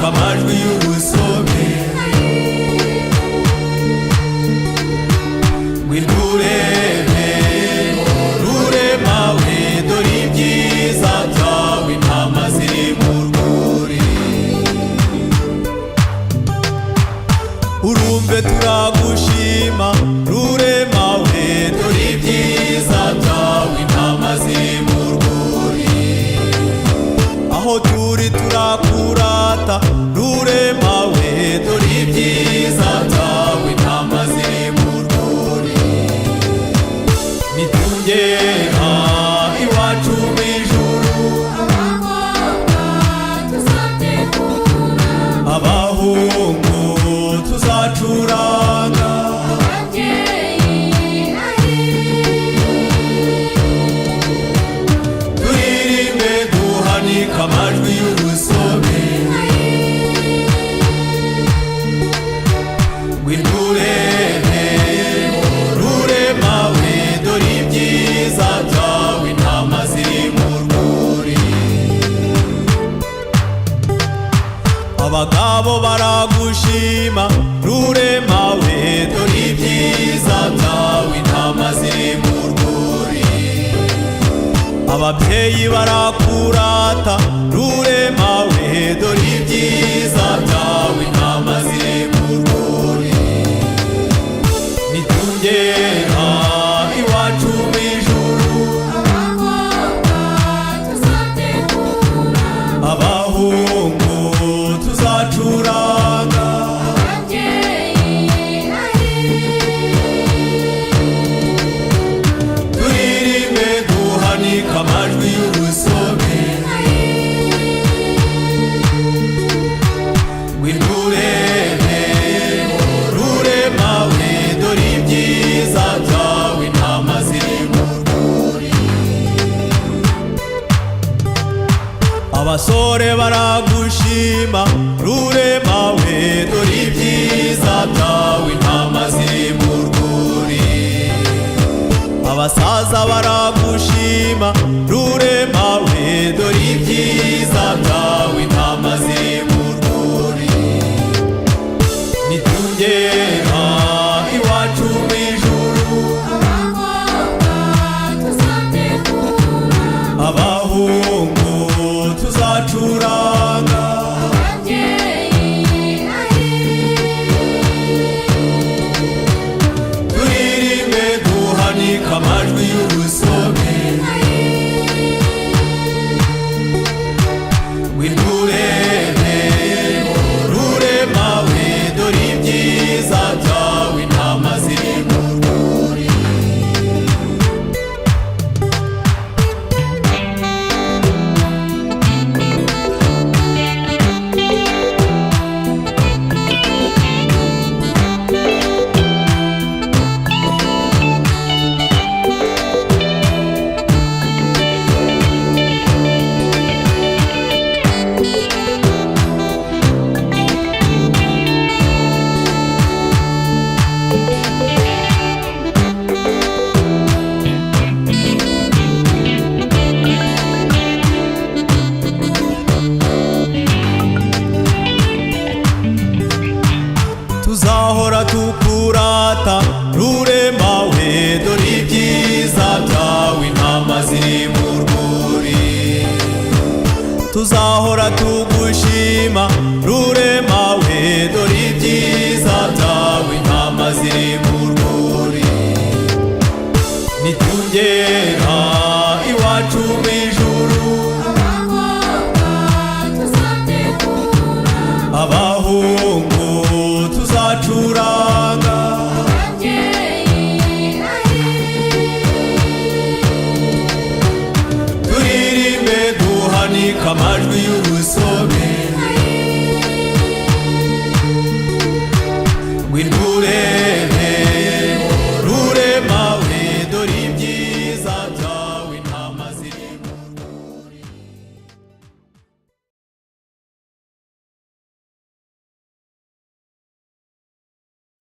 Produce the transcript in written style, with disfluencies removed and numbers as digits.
Duhanika amajwi y'urusobe. Ngwino urebe Rurema we, dore ibyiza byawe, intama ziri mu rwuri. Urumve turagushima Rurema we, dore ibyiza byawe, intama ziri mu rwuri. Aho turi turakurata Rurema we, dore ibyiza byawe, intama ziri mu rwuri. Nitugera iwacu mu ijuru, Abakobwa tuzategura, abahungu tuzacuranga, ababyeyi ari turirimbe duhanika amajwi y'urusobe. Ngwino urebe Rurema we, dore ibyiza byawe, intama ziri mu rwuri. Abagabo baragushima Rurema we, dore ibyiza byawe, intama ziri mu rwuri. Ababyeyi barakurata Rurema we, dore ibyiza byawe, intama ziri mu rwuri. Nitugera iwacu mu ijuru, Abakobwa tuzategura, abahungu tuzacuranga, ababyeyi ari turirimbe duhanika amajwi y'urusobe. Ngwino urebe Rurema we, dore ibyiza byawe, intama ziri mu rwuri. Abasore baragushima Rurema we, dore ibyiza byawe, intama ziri mu rwuri. Abasaza baragushima Rurema we, dore ibyiza byawe, intama ziri mu rwuri. Nitugera iwacu mu ijuru, Abakobwa tuzategura, abahungu tuzacuranga, ababyeyi ari turirimbe duhanika amajwi y'urusobe. Ngwino urebe Rurema we, dore ibyiza byawe, intama ziri mu rwuri. Tuzahora tukurata Rurema we, dore ibyiza byawe, intama ziri mu rwuri. Tuzahora tugushima Rurema we, dore ibyiza byawe, intama ziri mu rwuri. Nitugera iwacu mu ijuru, Abakobwa tuzategura, abahungu